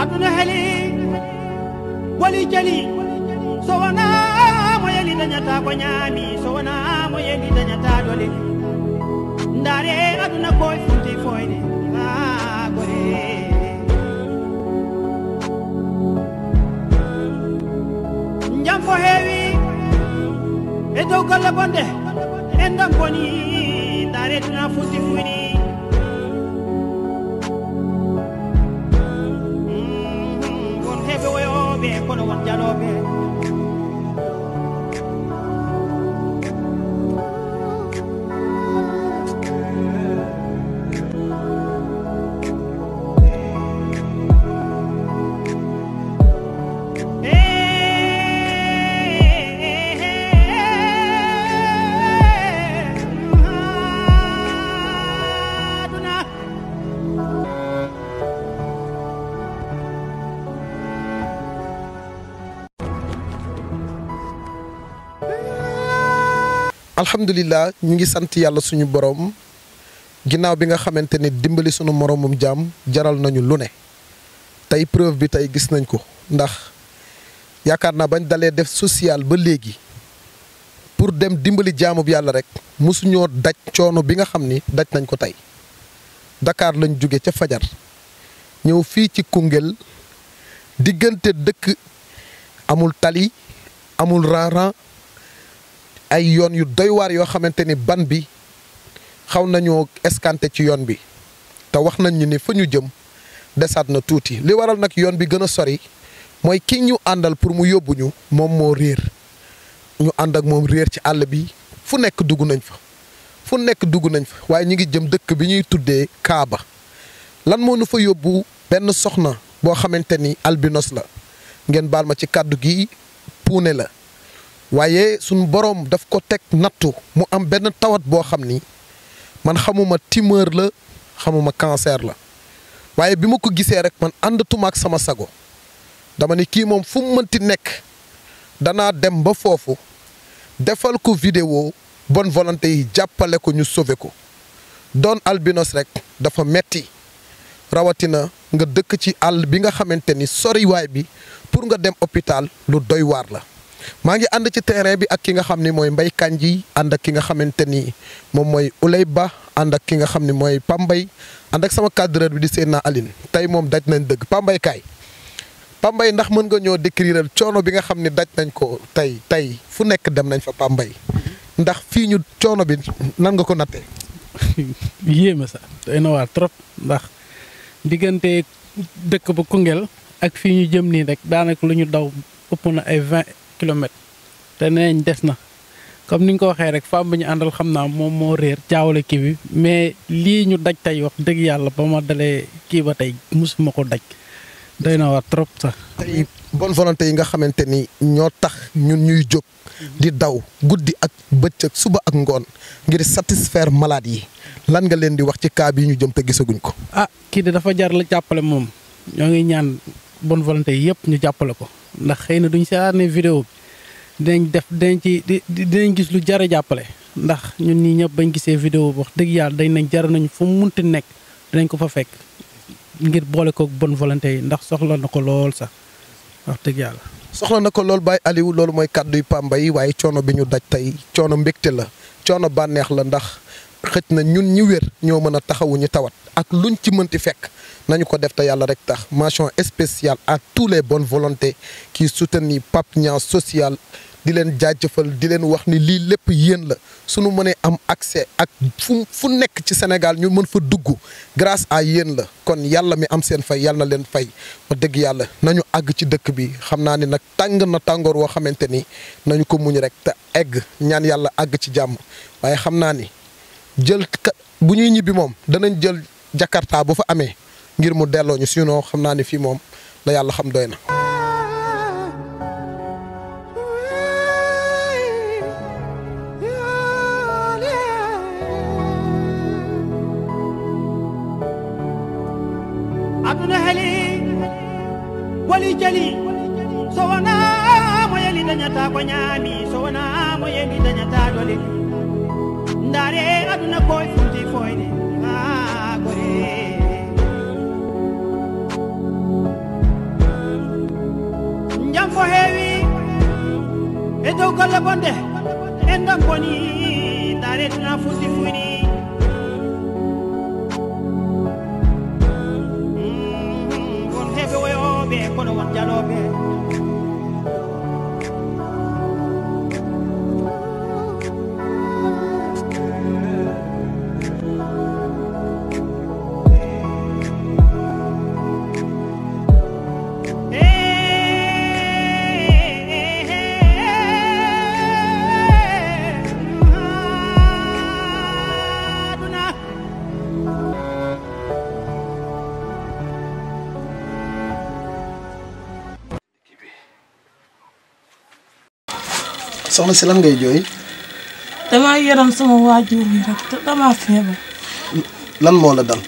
aduna heli wali jali so wana mo yeli dañata ko ñaami so wana mo yeli dañata dole ndare aduna koy funti foyde gore jam ko heewi e dow golle bonde en dam boni ndare tuna funti fuyni won heɓe woyoɓe kono won jaloɓe alhamdulillah ñu ngi sant yàlla suñu borom ginnaaw bi nga xamante ne dimbali suñu moromum jaam jaral nañu lu ne tey preuve bi tey gis nañ ko ndax yaakaar naa bañ dalee def social ba léegi pour dem dimbali jaamub yàlla rek mosuñoo daj coono bi nga xam ni daj nañ ko tey Dakar lañ jóge ca fajar ñëw fii ci Koungheul diggante dëkk amul tali amul rang ay yoon yu doy waar yoo xamante ni ban bi xaw nañoo escanté ci yoon bi te wax nañ ñu ni fa ñu jëm desaat na tuuti li waral nag yoon bi gën a sori mooy ki ñu àndal pour mu yóbbu ñu moom moo réer ñu ànd ak moom réer ci àll bi fu nekk dugg nañ fa waaye ñu ngi jëm dëkk bi ñuy tuddee Kaaba lan moo nu fa yóbbu benn soxna boo xamante ni albinos la ngeen baal ma ci kàddu gi puune la waaye suñu boroom daf ko teg nattu mu am benn tawat boo xam ni man xamuma tumeur la xamuma cancer la waaye bi ma ko gisee rek man àndatuma ak sama sago dama ni kii moom fu mu mënti nekk danaa dem ba foofu defal ko vidéo bonne volonté yi jàppale ko ñu sauver ko doon albinos rek dafa metti rawatina nga dëkk ci àll bi nga xamante ni soriwaay bi pour nga dem hôpital lu doy waar la. maa ngi ànd ci terrain bi ak ki nga xam ni mooy Mbaye Kandji ànd ak ki nga xamante ni moom mooy Ouley Ba ànd ak ki nga xam ni mooy Pambay ànd ak sama cadreur bi di Seydina Aline tey moom daj nañ dëgg Pambay kaay Pambay ndax mën nga ñoo décrire coono bi nga xam ni daj nañ ko tey fu nekk dem nañ fa Pambay ndax fii ñu coono bi nan nga ko nattee. yéeme sax doy na waar trop ndax diggante dëkk ba Koungheul ak fii ñu jëm nii rek daanaka lu ñu daw ëpp na ay 20 kilomètres te nee nañ des na comme ni nga ko waxee rek femme bi ñu àndal xam naa moom moo réer jaawale kii bi mais lii ñu daj tey wax dëgg yàlla ba ma dalee kii ba tey mosuma ko daj doy na waar trop sax. tey bonne volonté yi nga xamante ni ñoo tax ñun ñuy jóg di daw guddi ak bëccëg suba ak ngoon ngir satisfaire malade yi lan nga leen di wax ci cas bi ñu jëm te gisaguñ ko. ah kii de dafa jar la jàppale moom ñoo ngi ñaan bonne volonté yi yëpp ñu jàppale ko. ndax xëy na duñ seetaanee vidéo bi dinañ gis lu jar a jàppale ndax ñun ñii ñëpp bañ gisee vidéo bi wax dëgg yàlla dañ nañ jar nañu fu mu munti nekk dinañ ko fa fekk ngir boole ko bonne volonté yi ndax soxla na ko lool sax wax dëgg yàlla. soxla na ko lool Baye Aliou loolu mooy kàddu yu Pambay waaye coono bi ñu daj tey coono mbégte la coono bànneex la ndax xëj na ñun ñi wér ñoo mën a taxawu ñu tawat ak luñ ci mënti fekk. nañu ko def te yàlla rek tax mention spéciale à tous les bonnes volontés qui soutenent Pape Niang social di leen jaajëfal di leen wax ni lii lépp yéen la suñu mënee am accès ak fu nekk ci Sénégal ñu mën fa dugg grâce à yéen la kon yàlla mi am seen fay yàlla na leen fay wax dëgg yàlla nañu àgg ci dëkk bi xam naa ni nag tàng na tàngoor woo xamante ni nañu ko muñ rek te egg ñaan yàlla àgg ci jàmm waaye xam naa ni jël bu ñuy ñibbi moom danañ jël Jakarta bu fa amee ngir mu delloo ñu sinon xam naa ni fii moom la yàlla xam doy na. aduna heli wali jali so wana mo yeli dañata ko ñaami so wana mo yeli dañata dole ndare aduna koy funti foyde gore dow golle bonde en ɗon boni daretuna futti fuyni won heɓe woyoɓe kono won jaloɓe soxna si lan ngay jooy. dama yaram sama waajur yi rek te dama feebar. lan moo la dal.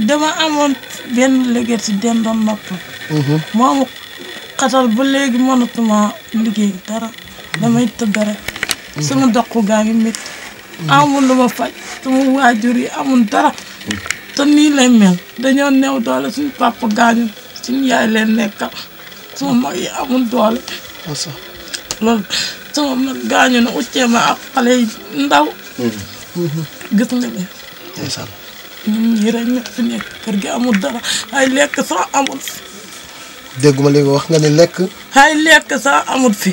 dama amoon benn liggéey si den doon nopp. moomu xatal ba léegi mënatuma liggéey dara damay tëdd rek. sama doq gaa ngi métti. amul lu ma faj sama waajur yi amul dara. te nii lay mel dañoo néew doole suñu papa gaañu suñu yaay leen nekkal sama mag yi amul doole. loolu sama mag gaañu na uccee ma ak xale yi ndaw. gis nga ne. ñun ñii rek ñoo fi nekk kër gi amul dara ay lekk sax amul fi. dégguma li nga wax nga ne lekk. ay lekk sax amul fi.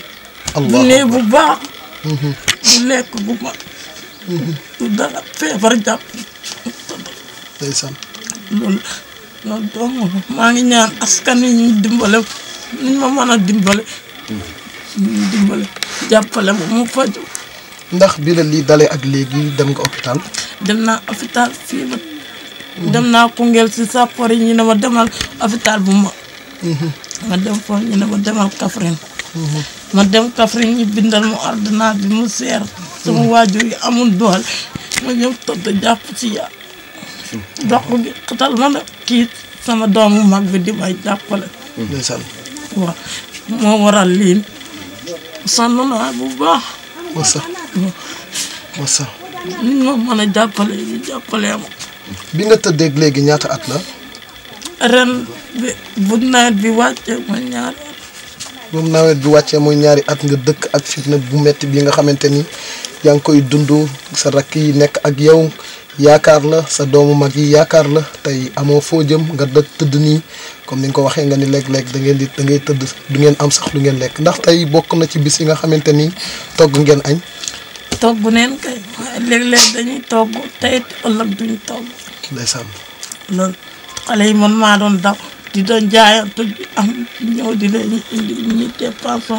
du nee bu baax. du lekk bu ma. du dara feebar jàpp. ndeysaan. loolu dong maa ngi ñaan askan wi ñu dimbale ñu ma mën a dimbale. ñu dimbale jàppale ma mu faju. ndax bi la lii dalee ak léegi dem nga hôpital. dem naa hôpital fii ba dem naa Koungheul si sapeur yi ñu ne ma demal hôpital bu ma. ma dem foofu ñu ne ma demal Kaffrine. ma dem Kaffrine ñu bindal mu ordonnance bi mu seer. sama waajur yi amul doole ma ñëw tëdd jàpp ci yàlla. dox gi xatal ma ne kii sama doomu mag bi di may jàppale. ndeysaan. waaw moo waral lii sonn naa bu baax. masa ni ma mën a jàppale ñu jàppalee ma. bi nga tëddeeg léegi ñaata at la. ren bi bu nawet bi wàccee mooy ñaari at. moom nawet bi wàccee mooy ñaari at nga dëkk ak fitna bu metti bi nga xamante ni yaa ngi koy dund sa rakk yi nekk ak yow yaakaar la sa doomu mag yi yaakaar la tey amoo foo jëm nga tëdd nii comme ni nga ko waxee nga ni léeg-léeg da ngay tëdd du ngeen am sax lu ngeen lekk ndax tey bokk na ci bis yi nga xamante ni togg ngeen añ. togg neen kay waaye léeg-léeg dañuy togg tey ëllëg duñ togg. ndeysaan. loolu xale yi man maa doon daw di doon jaayantu am ñëw di leen indi ñi dépense.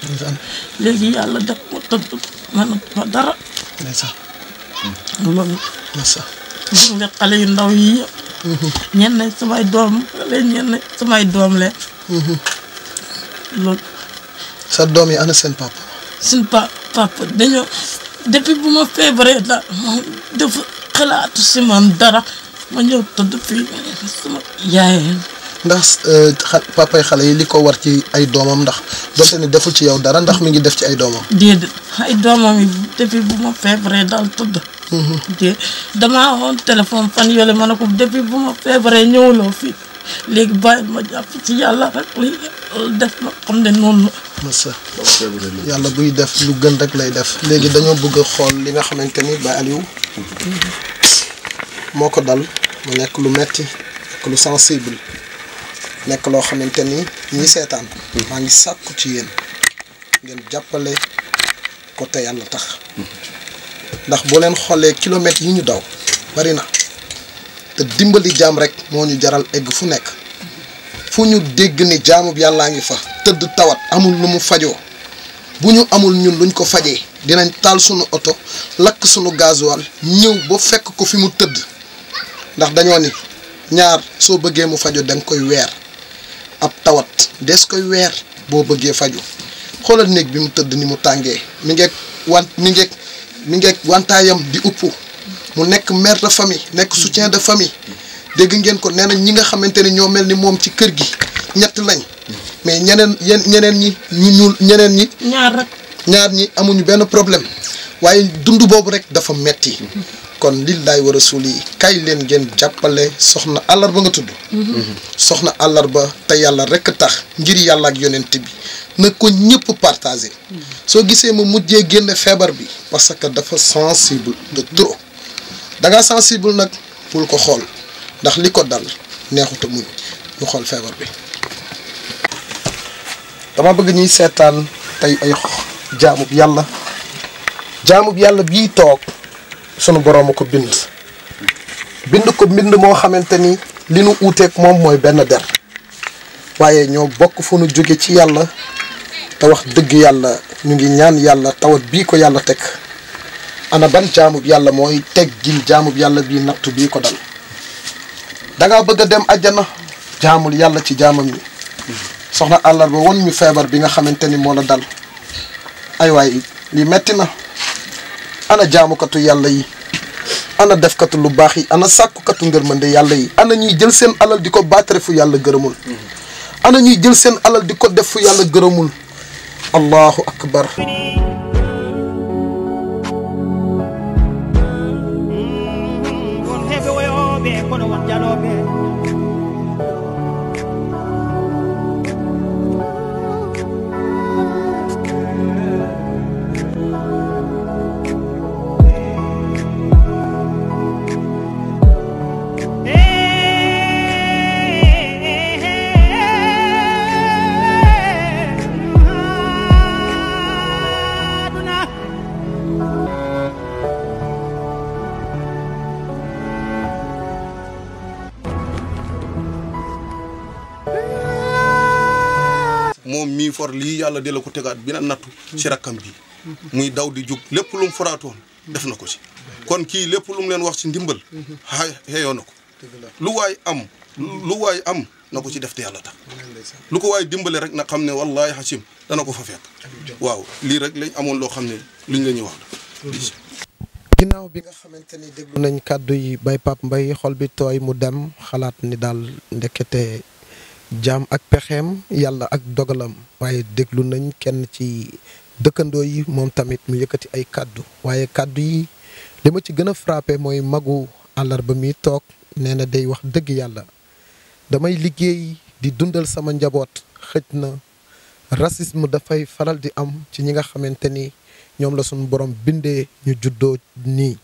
ndeysaan. léegi yàlla def ko tëdd mënatuma dara. ndeysaan. loolu. masa. gis nga xale yu ndaw yi yëpp. ñenn samay doom la ñenn samay doom leen. loolu. sa doom yi ana seen papa. suñ papa dañoo depuis bu ma feebaree daal moom dafa xalaatu si man dara ma ñëw tëdd fii sama yaay. ndax papay xale yi li ko war ci ay doomam ndax donte ni deful ci yow dara ndax mi ngi def ci ay doomam. déedéet ay doomam yi depuis bu ma feebaree daal tëdd. déedéet damaa woon téléphone fan yole ma ne ko depuis bu ma feebaree ñëwuloo fii léegi bàyyi ma jàpp ci yàlla rek li def ma xam ne noonu la. masa yàlla buy def lu gën rek lay def. léegi dañoo bëgg a xool li nga xamante ni Baye Aliou moo ko dal mu nekk lu metti nekk lu sensible nekk loo xamante ni ñi seetaan. maa ngi sàkku ci yéen ngeen jàppale ko te yàlla tax ndax boo leen xoolee kilomètres yi ñu daw bari na te dimbali jaam rek moo ñu jaral egg fu nekk fu ñu dégg ni jaamub yàllaa ngi fa tëdd tawat amul lu mu fajoo bu ñu amul ñun luñ ko fajee dinañ taal sunu oto lakk sunu gasoil ñëw ba fekk ko fi mu tëdd ndax dañoo ni ñaar soo bëggee mu fajoo danga koy weer ab tawat des koy weer boo bëggee faju xoolal néeg bi mu tëdd ni mu tàngee mi ngeeg wantaayam di upp mu nekk mère de famille nekk soutien de famille dégg ngeen ko nee na ñi nga xamante ni ñoo mel ni moom ci kër gi ñett lañ mais ñeneen ñi ñu ñuul ñeneen ñi ñaar ñi amuñu benn problème waaye dund boobu rek dafa metti kon lillaay wa rasuuli kay leen ngeen jàppale soxna àllarba nga tudd soxna àllarba te yàlla rekk tax ngir yàlla ak yonent bi na ko ñëpp partagé soo gisee ma mujjee génne feebar bi parce que dafa sensible de trop dangaa sensible nag bul ko xool ndax li ko dal neexuta muñ ñu xool feebar bi dama bëgg ñuy seetaan tey ay jaamub yàlla bii toog sunu boroom a ko bind ko mbind moo xamante ni li nu uuteeg moom mooy benn der waaye ñoo bokk fu nu jóge ci yàlla te wax dëgg yàlla ñu ngi ñaan yàlla tawat bii ko yàlla teg ana ban jaamub yàlla mooy teggil jaamub yàlla bii nattu bii ko dal dangaa bëgg a dem àjjana jaamul yàlla ci jaamam ñi soxna àllarba won ñu feebar bi nga xamante ni moo la dal ay waay li metti na ana jaamukatu yàlla yi ana defkatu lu baax yi ana sàkkukatu ngërmande yàlla yi ana ñuy jël seen alal di ko baatare fu yàlla gërëmul ana ñuy jël seen alal di ko def fu yàlla gërëmul allahu akbar moom mii for lii yàlla de la ko tegaat bi na nattu ci rakkam bi muy daw di jug lépp lu mu foraatoon def na ko ci kon kii lépp lu mu leen wax ci ndimbal xeeyoo na ko lu waay am na ko ci def te yàlla tax lu ko waay dimbale rek na xam ne wallahi xasim dana ko fa fekk waaw lii rek lañ amoon loo xam ne luñ la ñuy wax la ginnaaw bi nga xamante ni déglu nañ kàddu yi Baye Pape Mbaye xol bi tooy mu dem xalaat ni daal ndekete jaam ak pexeem yàlla ak dogalam waaye déglu nañ kenn ci dëkkandoo yi moom tamit mu yëkkati ay kàddu waaye kàddu yi li ma ci gën a frappé mooy magu àllarba mi toog nee na day wax dëgg yàlla damay liggéey di dundal sama njaboot xëj na racisme dafay faral di am ci ñi nga xamante ni ñoom la suñu borom bindee ñu juddoo nii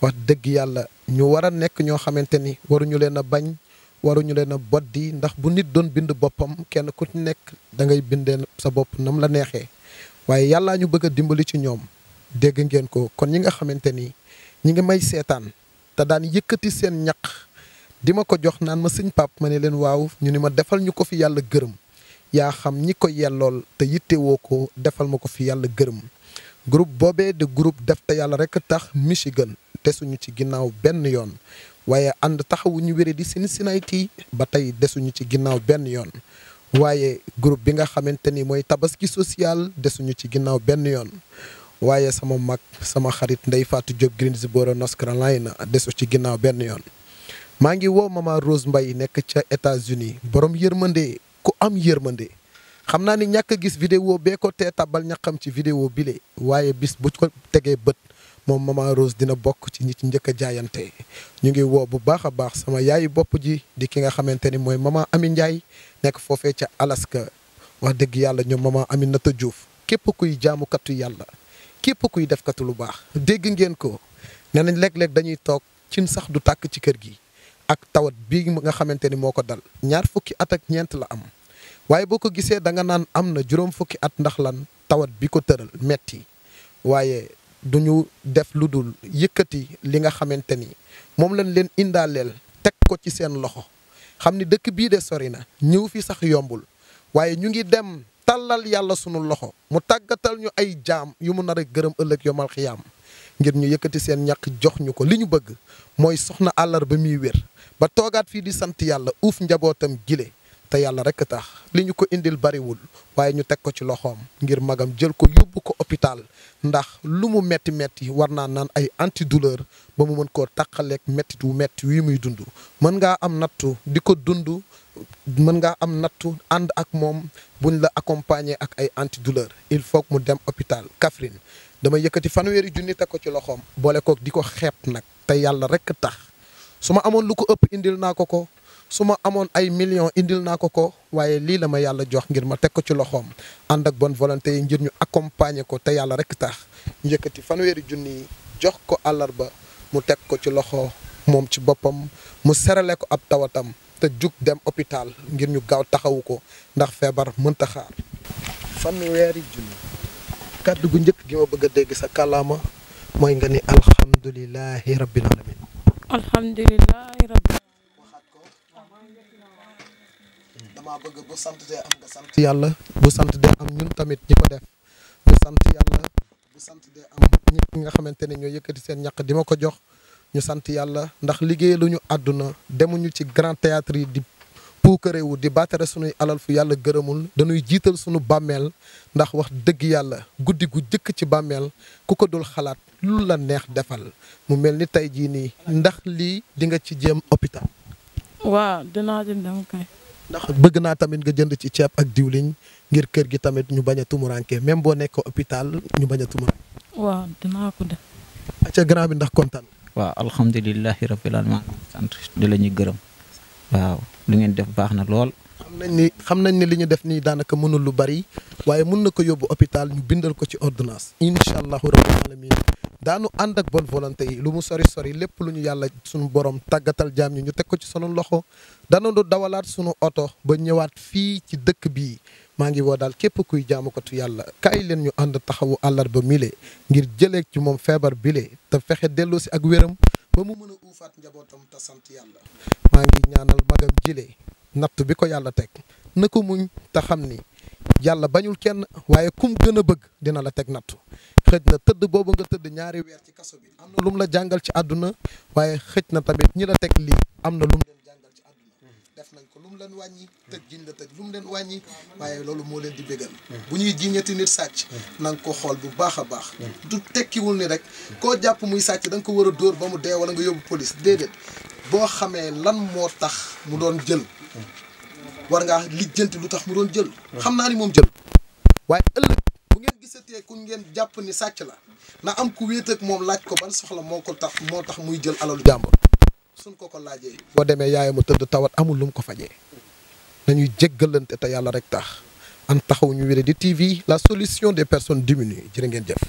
wax dëgg yàlla ñu war a nekk ñoo xamante ni waruñu leen a bañ waruñu leen a boddi ndax bu nit doon bind boppam kenn ku nekk da ngay bindee sa bopp nam la neexee waaye yàllaa ñu bëgg a dimbali ci ñoom dégg ngeen ko kon ñi nga xamante ni ñi ngi may seetaan te daan yëkkati seen ñaq di ma ko jox naan ma sëñ Pape ma ne leen waaw ñu ni ma defal ñu ko fi yàlla gërëm yaa xam ñi ko yellool te yittewoo ko defal ma ko fi yàlla gërëm groupe boobee de groupe def te yàlla rek tax Michigan desuñu ci ginnaaw benn yoon waaye ànd taxawuñu wéré di Cincinnati ba tey desuñu ci ginnaaw benn yoon waaye groupe bi nga xamante ni mooy tabaski social desuñu ci ginnaaw benn yoon waaye sama mag sama xarit Ndeye Fatou Diop Greensboro North Carolina desu ci ginnaaw benn yoon maa ngi woo Mama Rose Mbaye nekk ca États-Unis borom yërmande ku am yërmande xam naa ni ñàkk a gis vidéo bee ko tee tabal ñaqam ci vidéo bile waaye bis bu ko tegee bët moom Mama Rose dina bokk ci ñi ci njëkk a jaayante ñu ngi woo bu baax a baax sama yaayu bopp ji di ki nga xamante ni mooy Mama Ami Ndiaye nekk foofee ca Alaska wax dëgg yàlla ñoom Mama Aminata Diouf képp kuy jaamukatu yàlla képp kuy defkatu lu baax dégg ngeen ko nee nañ léeg-léeg dañuy toog cin sax du tàkk ci kër gi ak tawat bii nga xamante ni moo ko dal 2 fukki at ak ñeent la am waaye boo ko gisee da nga naan am na 5 fukki at ndax lan tawat bi ko tëral metti waaye duñu def lu dul yëkkati li nga xamante ni moom lañ leen indaaleel teg ko ci seen loxo xam ni dëkk bii de sori na ñëw fi sax yombul waaye ñu ngi dem tàllal yàlla sunu loxo mu tàggatal ñu ay jaam yu mu nar a gërëm ëllëg yomal xiyaam ngir ñu yëkkati seen ñàkk jox ñu ko li ñu bëgg mooy soxna àllarba muy wér ba toogaat fii di sant yàlla uuf njabootam gile te yàlla rek tax li ñu ko indil bariwul waaye ñu teg ko ci loxoom ngir magam jël ko yóbbu ko hôpital ndax lu mu metti metti war naa naan ay antidouleur ba mu mën koo taqaleeg mettit wu metti wi muy dund mën ngaa am nattu di ko dund mën ngaa am nattu ànd ak moom buñ la accompagner ak ay antidouleur il faut mu dem hôpital Kaffrine dama yëkkati fanweeri junni teg ko ci loxoom boole kook di ko xeeb nag te yàlla rek tax su ma amoon lu ko ëpp indil naa ko ko su ma amoon ay millions indil naa ko ko waaye lii la ma yàlla jox ngir ma teg ko ci loxoom ànd ak bonne volonté yi ngir ñu accompagner ko te yàlla rek tax ñu yëkkati fanweeri junni yi jox ko àllarba mu teg ko ci loxo moom ci boppam mu serale ko ab tawatam te jug dem hôpital ngir ñu gaaw taxawu ko ndax feebar mënta xaar. fanweeri junni kàddu gu njëkk gi ma bëgg a dégg sa kàllaama mooy nga ni alhamdulilahi rabbil alamin. alhamdulilahi rabbil waxaat ko. damaa bëgg bu sant dee am nga sant yàlla bu sant dee am ñun tamit ñi ko def bu sant yàlla bu sant dee am ñi nga xamante ne ñoo yëkkati seen ñaq di ma ko jox ñu sant yàlla ndax liggéey lu ñu àdduna demuñu ci grand théâtre yi di puukarewu di baatare sunuy alal fu yàlla gërëmul dañuy jiital sunu bàmmeel ndax wax dëgg yàlla guddi gu jëkk ci bàmmeel ku ko dul xalaat lu la neex defal mu mel ni tey jii nii ndax lii di nga ci jéem hôpital. waaw dinaa ci dem kay. ndax bëgg naa tamit nga jënd ci ceeb ak diwliñ ngir kër gi tamit ñu bañ a tumuranke même boo nekk hôpital ñu bañ a tumuranke. waaw dinaa ko def. acca grand bi ndax kontaan. waaw alhamdulilahi rabbil alamin sant di la ñuy gërëm waaw lu ngeen def baax na lool. xam nañ ni li ñu def nii daanaka mënul lu bari waaye mën na ko yóbbu hôpital ñu bindal ko ci ordonnance. incha allahu rabbil alamin daanu ànd ak bonne volonté yi lu mu sori sori lépp lu ñu yàlla suñu borom tàggatal jaam ñi ñu teg ko ci sunu loxo dana du dawalaat sunu oto ba ñëwaat fii ci dëkk bii maa ngi woo daal képp kuy jaamukatu yàlla kaay leen ñu ànd taxawu àllarba mile ngir jëlee ci moom feebar bile te fexe delloo si ak wéram ba mu mën a uufaat njabootam te sant yàlla. maa ngi ñaanal magam jile natt bi ko yàlla teg na ko muñ te xam ni yàlla bañul kenn waaye kum gën a bëgg dina la teg nattu xëj na tëdd boobu nga tëdd ñaari weer ci kaso bi am na lu mu la jàngal ci àdduna waaye xëj na tamit ñi la teg lii am na lu mu leen jàngal ci àdduna def nañ ko lu mu leen wàññi tëj jiñ la tëj lu mu leen wàññi waaye loolu moo leen di bégal bu ñuy jiñati nit sàcc na nga ko xool bu baax a baax du tekkiwul ni rek koo jàpp muy sàcc da nga ko war a dóor ba mu dee wala nga yóbbu police déedéet boo xamee lan moo tax mu doon jël war ngaa lijjanti lu tax mu doon jël xam naa ni moom jël waaye ëllëg bu ngeen gisatee ku ngeen jàpp ni sàcc la na am ku wéet ak moom laaj ko ban soxla moo tax muy jël alalu jàmbur suñ ko laajee boo demee yaay mu tëdd tawat amul lu mu ko fajee nañuy jéggalante te yàlla rek tax an taxaw ñu Wéradi TV la solution des personnes diminuées jërë ngeen jëf